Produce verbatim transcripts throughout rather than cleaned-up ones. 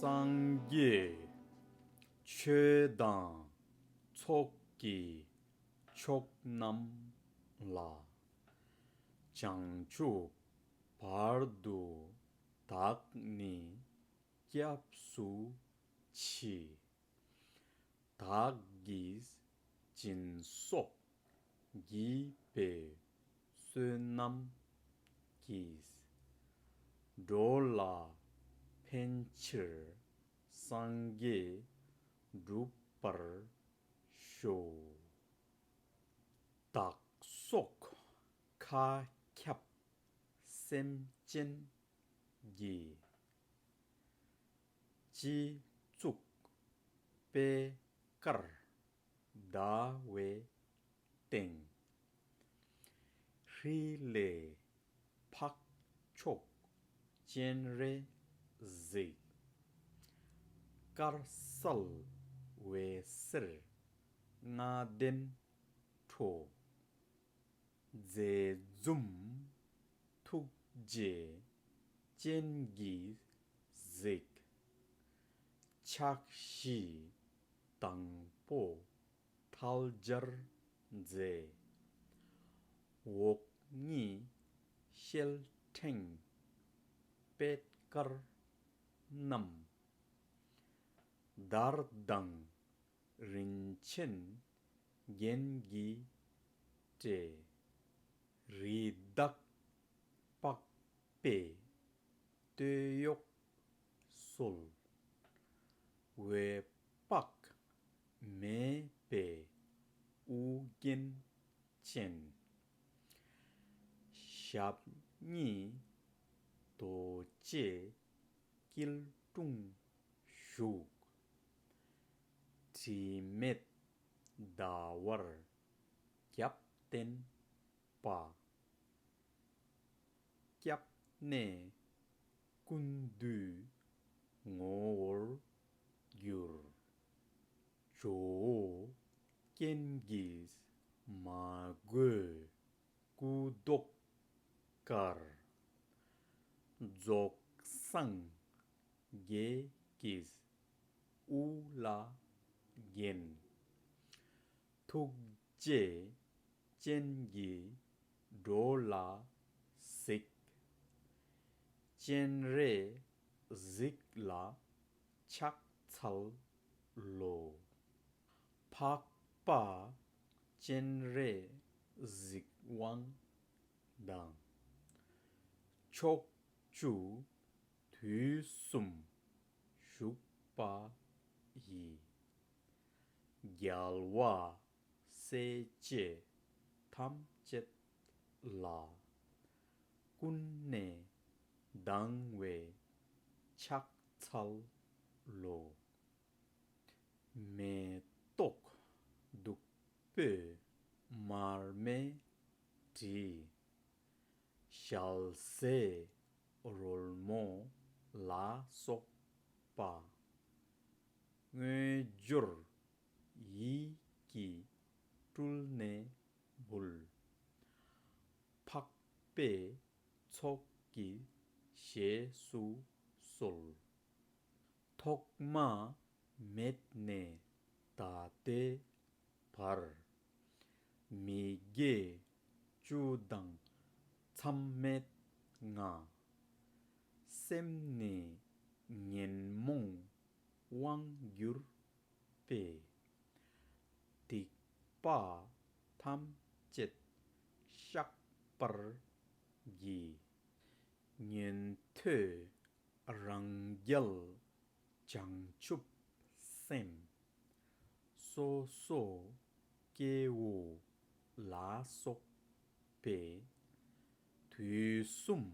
སངས་རྒྱས་ཆོས་དང་ཚོགས་ཀྱི་མཆོག་རྣམས་ལ། བྱང་ཆུབ་བར་དུ་བདག་ནི་སྐྱབས་སུ་མཆི། བདག་གིས་སྦྱིན་སོགས་བགྱིས་པའི་བསོད་ནམས་ཀྱིས། འགྲོ་ལ་ཕན་ཕྱིར་སངས་རྒྱས་འགྲུབ་པར་ཤོག། བདག་སོགས་མཁའ་ཁྱབ་སེམས་ཅན་གྱི། སྤྱི་གཙུག་པད་དཀར་ཟླ་བའི་སྟེང་། ཧྲཱིཿལས་འཕགས་མཆོག་སྤྱན་རས་གཟིགས། དཀར་གསལ་འོད་ཟེར་ལྔ་ལྡན་འཕྲོ། མཛེས་འཛུམ་ཐུགས་རྗེ་སྤྱན་གྱིས་གཟིགས། ཕྱག་བཞི་དང་པོ་ཐལ་སྦྱར་མཛད། འོག་གཉིས་ཤེལ་ཕྲེང་པད་དཀར་བསྣམས། དར་དང་རིན་ཆེན་རྒྱན་གྱིས་སྤྲས། རི་དྭགས་པགས་པའི་སྟོད་གཡོགས་གསོལ། འོད་དཔག་མེད་པའི་དབུ་རྒྱན་ཅན། ཞབས་གཉིས་རྡོ་རྗེ་སྐྱིལ་ཀྲུང་བཞུགས། དྲི་མེད་ཟླ་བར་རྒྱབ་བརྟེན་པ། སྐྱབས་གནས་ཀུན་འདུས་ངོ་བོར་གྱུར། ཇོ་བོ་རྐྱེན་གྱིས་མ་གོས་སྐུ་མདོག་དཀར། རྫོགས་སངས་རྒྱས་ཀྱིས་དབུ་ལ་བརྒྱན། ཐུགས་རྗེ་ཅན་གྱིས་འགྲོ་ལ་གཟིགས། སྤྱན་རས་གཟིགས་ལ་ཕྱག་འཚལ་ལོ། འཕགས་པ་སྤྱན་རས་གཟིགས་དབང་དང་། ཕྱོགས་བཅུ་དུས་གསུམ་བཞུགས་པ་ཡི། རྒྱལ་བ་སྲས་བཅས་ཐམས་ཅད་ལ། ཀུན་ནས་སྡང་བའི་ཕྱག་འཚལ་ལོ། མེ་ཏོག་བདུག་སྤོས་མར་མེ་དྲི། ཞལ་ཟས་རོལ་མོ་ལ་སོགས་པ། དངོས་འབྱོར་ཡིད་ཀྱིས་སྤྲུལ་ནས་འབུལ། འཕགས་པའི་ཚོགས་ཀྱིས་བཞེས་སུ་གསོལ། ཐོག་མ་མེད་ནས་ད་ལྟའི་བར། མི་དགེ་བཅུ་དང་མཚམས་མེད་ལྔ། སེམས་ནི་ཉོན་མོངས་དབང་གྱུར་པས། སྡིག་པ་ཐམས་ཅད་བཤགས་པར་བགྱི། ཉན་ཐོས་རང་རྒྱལ་བྱང་ཆུབ་སེམས། སོ་སོ་སྐྱེ་བོ་ལ་སོགས་པའི། དུས་གསུམ་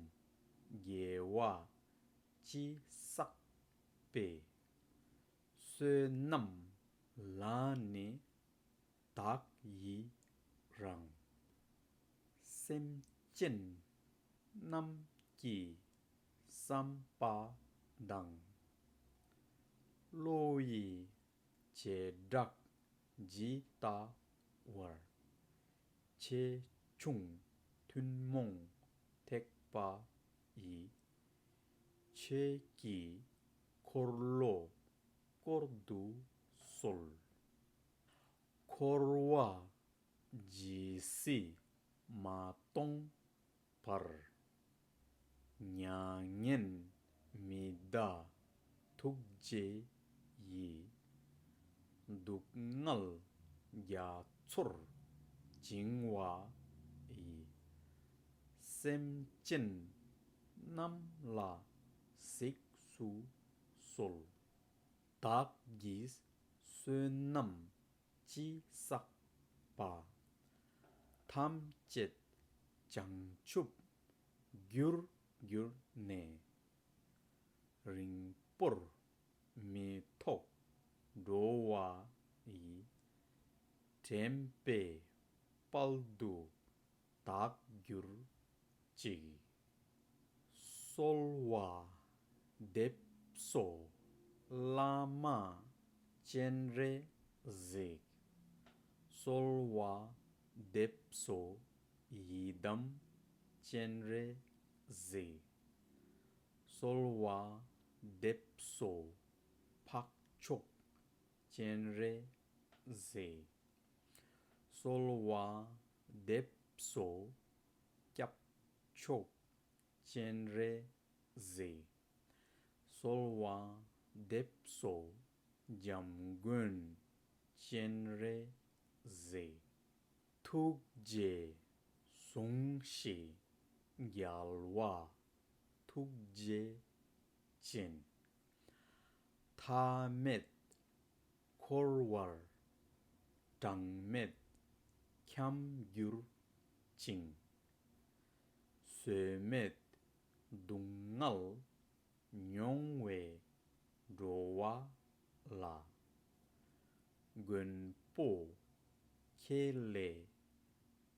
དགེ་བ་ཅི་བསགས་པའི། བསོད་ནམས་ལ་ནི་བདག་ཡི་རང་། སེམས་ཅན་རྣམས་ཀྱི་བསམ་པ་དང་། བློ་ཡི་བྱེ་བྲག་ཇི་ལྟ་བར། ཆེ་ཆུང་ཐུན་མོང་ཐེག་པ་ཡི། ཆོས་ཀྱི་ འཁོར་ལོ་བསྐོར་དུ་གསོལ། འཁོར་བ་ཇི་སྲིད་མ་སྟོངས་བར། མྱ་ངན་མི་འདའ་ཐུགས་རྗེ་ཡིས། སྡུག་བསྔལ་རྒྱ་མཚོར་བྱིང་བ་ཡི། སེམས་ཅན་རྣམས་ལ་གཟིགས་སུ་གསོལ། བདག་གིས་བསོད་ནམས་ཅི་བསགས་པ། ཐམས་ཅད་བྱང་ཆུབ་རྒྱུར་གྱུར་ནས། རིང་པོར་མི་ཐོགས་འགྲོ་བ་ཡི། དྲན་པའི་དཔལ་དུ་བདག་གྱུར་ཅིག། གསོལ་བ་འདེབས་སོ་བླ་མ་སྤྱན་རས་གཟིགས། གསོལ་བ་འདེབས་སོ་ཡི་དམ་སྤྱན་རས་གཟིགས། གསོལ་བ་འདེབས་སོ་འཕགས་མཆོག་སྤྱན་རས་གཟིགས། གསོལ་བ་འདེབས་སོ་སྐྱབས་མཆོག་སྤྱན་རས་གཟིགས། གསོལ་བ་འདེབས་སོ་འཇམ་མགོན་སྤྱན་རས་གཟིགས། ཐུགས་རྗེས་བཟུང་ཞིང་རྒྱལ་བ་ཐུགས་རྗེ་ཅན། མཐའ་མེད་འཁོར་བར་གྲངས་མེད་འཁྱམས་གྱུར་ཅིང་། བཟོད་མེད་སྡུག་བསྔལ་མྱོང་བའི་འགྲོ་བ་ལ། མགོན་པོ་ཁྱེད་ལས་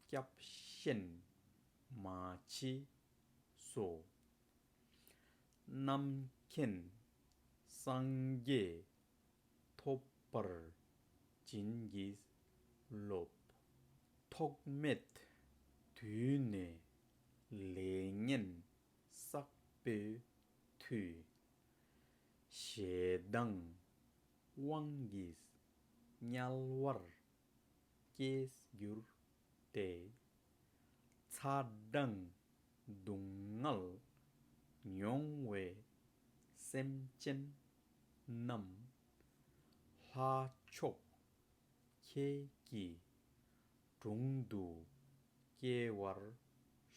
སྐྱབས་གཞན་མ་མཆིས་སོ། རྣམ་མཁྱེན་སངས་རྒྱས་ཐོབ་པར་བྱིན་གྱིས་རློབས། ཐོག་མེད་དུས་ནས་ལས་ངན་བསགས་པའི་མཐུས། ཞེ་སྡང་དབང་གིས་དམྱལ་བར་སྐྱེས་གྱུར་ཏེ། ཚ་གྲང་སྡུག་བསྔལ་མྱོང་བའི་སེམས་ཅན་རྣམས། ལྷ་མཆོག་ཁྱེད་ཀྱི་དྲུང་དུ་སྐྱེ་བར་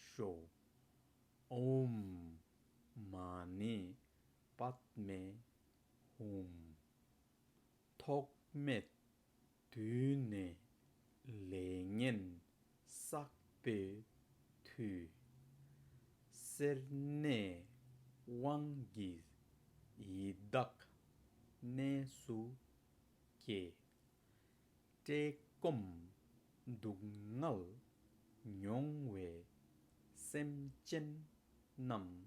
ཤོག། ཨོཾ་མ་ཎི་པདྨེ་ཧཱུྃ། ཐོག་མེད་དུས་ནས་ལས་ངན་བསགས་པའི་མཐུས། སེར་སྣའི་དབང་གིས་ཡི་དྭགས་གནས་སུ་སྐྱེས། བཀྲེས་སྐོམ་སྡུག་བསྔལ་མྱོང་བའི་སེམས་ཅན་རྣམས།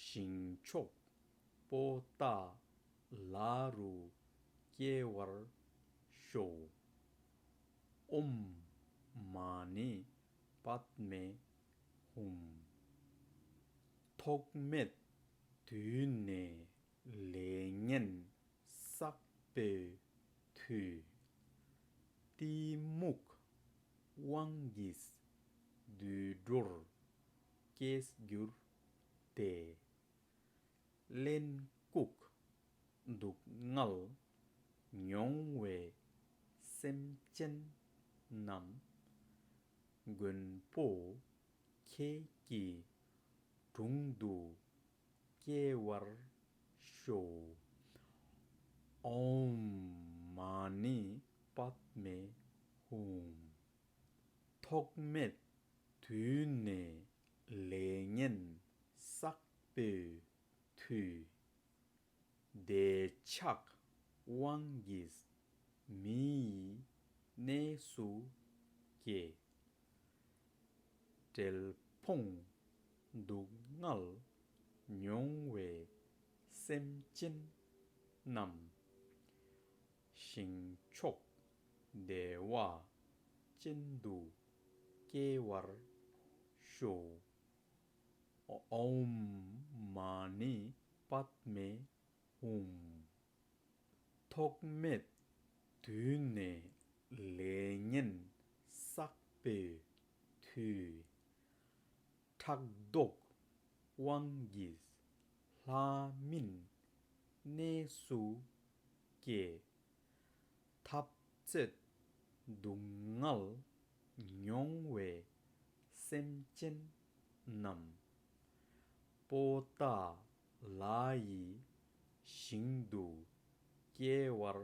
ཞིང་མཆོག་པོ་ཏཱ་ལ་རུ་སྐྱེ་བར་ཤོག། ཨོཾ་མ་ཎི་པདྨེ་ཧཱུྃ། ཐོག་མེད་དུས་ནས་ལས་ངན་བསགས་པའི་མཐུས། གཏི་མུག་དབང་གིས་དུད་འགྲོར་སྐྱེས་གྱུར་ཏེ། གླེན་ལྐུགས་སྡུག་བསྔལ་མྱོང་བའི་སེམས་ཅན་རྣམས། མགོན་པོ་ཁྱེད་ཀྱི་དྲུང་དུ་སྐྱེ་བར་ཤོག། ཨོཾ་མ་ཎི་པདྨེ་ཧཱུྃ། ཐོག་མེད་དུས་ནས་ལས་ངན་བསགས་པའི་མཐུས། འདོད་ཆགས་དབང་གིས་མི་ཡི་གནས་སུ་སྐྱེས། བྲེལ་ཕུང་སྡུག་བསྔལ་མྱོང་བའི་སེམས་ཅན་རྣམས། ཞིང་མཆོག་བདེ་བ་ཅན་དུ་སྐྱེ་བར་ཤོག། ཨོཾ་མ་ཎི་པདྨེ་ ཧཱུྃ། ཐོག་མེད་དུས་ནས་ལས་ངན་བསགས་པའི་མཐུས། ཕྲག་དོག་དབང་གིས་ལྷ་མིན་གནས་སུ་སྐྱེས། འཐབ་རྩོད་སྡུག་བསྔལ་མྱོང་བའི་སེམས་ཅན་རྣམས། པོ་ཏ་ལ་ཡི་ཞིང་དུ་སྐྱེ་བར་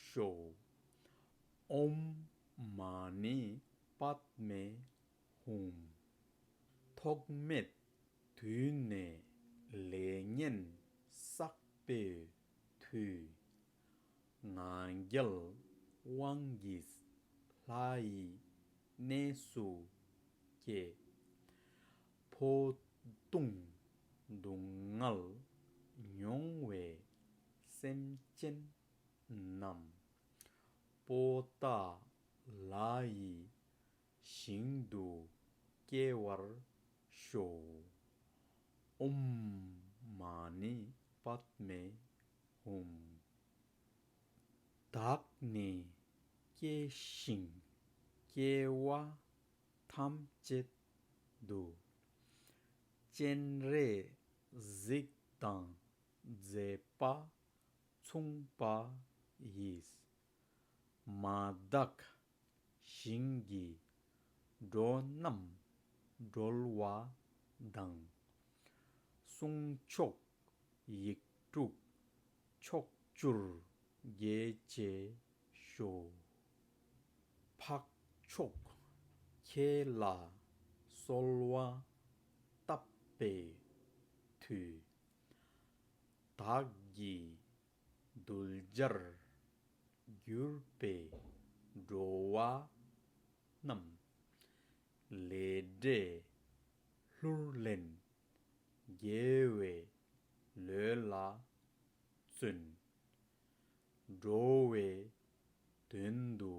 ཤོག། ཨོཾ་མ་ཎི་པདྨེ་ཧཱུྃ། ཐོག་མེད་དུས་ནས་ལས་ངན་བསགས་པའི་མཐུས། ང་རྒྱལ་དབང་གིས་ལྷ་ཡི་གནས་སུ་སྐྱེས། འཕོ་ལྟུང་སྡུག་བསྔལ་མྱོང་བའི་སེམས་ཅན་རྣམས། པོ་ཏ་ལ་ཡི་ཞིང་དུ་སྐྱེ་བར་ཤོག། ཨོཾ་མ་ཎི་པདྨེ་ཧཱུྃ། བདག་ནི་སྐྱེ་ཞིང་སྐྱེ་བ་ཐམས་ཅད་དུ། སྤྱན་རས་གཟིགས་དང་མཛད་པ་མཚུངས་པ་ཡིས། མ་དག་ཞིང་གི་འགྲོ་རྣམས་སྒྲོལ་བ་དང་། གསུང་མཆོག་ཡིག་དྲུག་ཕྱོགས་བཅུར་རྒྱས་བྱེད་ཤོག། འཕགས་མཆོག་ཁྱེད་ལ་གསོལ་བ་བཏབ་པའི་མཐུས། བདག་གི་གདུལ་བྱར་གྱུར་པའི་འགྲོ་བ་རྣམས། ལས་འབྲས་ལྷུར་ལེན་དགེ་བའི་ལས་ལ་བརྩོན། འགྲོ་བའི་དོན་དུ་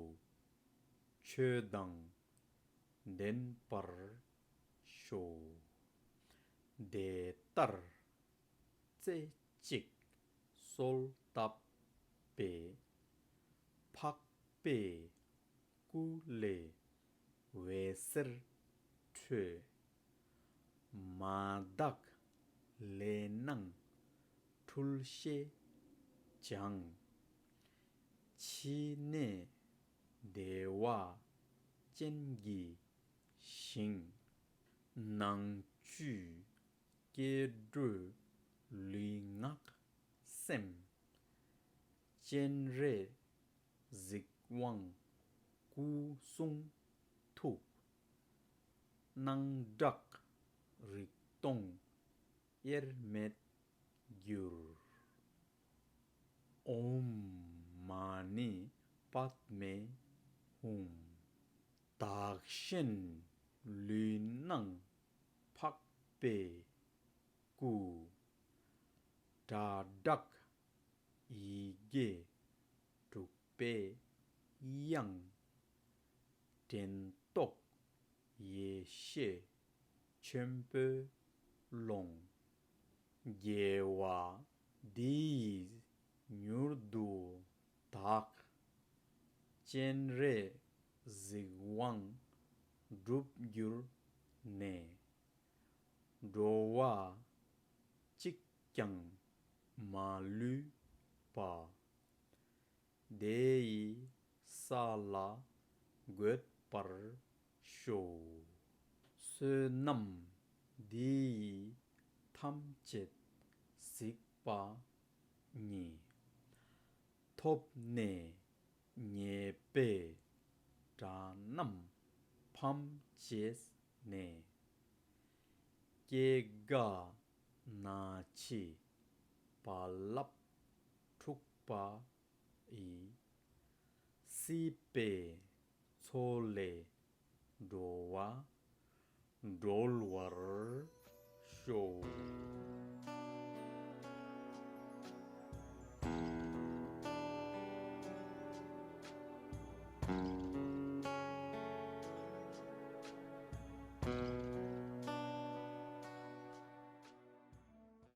ཆོས་དང་ལྡན་པར་ཤོག། དེ་ལྟར་རྩེ་གཅིག་གསོལ་བཏབ་པས། འཕགས་པའི་སྐུ་ལས་འོད་ཟེར་འཕྲོས། མ་དག་ལས་སྣང་འཁྲུལ་ཤེས་སྦྱངས། ཕྱི་ནས་བདེ་བ་ཅན་གྱི་ཞིང་། ནང་བཅུད་སྐྱེ་འགྲོའི་ལུས་ངག་སེམས། སྤྱན་རས་གཟིགས་དབང་སྐུ་གསུང་ཐུགས། སྣང་གྲགས་རིག་སྟོང་དབྱེར་མེད་གྱུར། ཨོཾ་མ་ཎི་པདྨེ་ཧཱུྃ། བདག་གཞན་ལུས་སྣང་འཕགས་པའི་སྐུ། སྒྲ་གྲགས་ཡི་གེ་དྲུག་པའི་དབྱངས། དྲན་རྟོག་ཡེ་ཤེས་ཆེན་པོའི་ཀློང་། དགེ་བ་འདི་ཡིས་མྱུར་དུ་དག། སྤྱན་རས་གཟིགས་དབང་འགྲུབ་གྱུར་ནས། འགྲོ་བ་གཅིག་ཀྱང་མ་ལུས་པ། དེ་ཡི་ས་ལ་འགོད་པར་ཤོག། བསོད་ནམས་འདི་ཡིས་ཐམས་ཅད་གཟིགས་པ་ཉིད། ཐོབ་ནས་ཉེས་པའི་དགྲ་རྣམས་ཕམ་བྱས་ནས། སྐྱེ་རྒ་ན་འཆིའི་རྦ་རླབས་འཁྲུགས་པ་ཡི། སྲིད་པའི་མཚོ་ལས་འགྲོ་བ་སྒྲོལ་བར་ཤོག།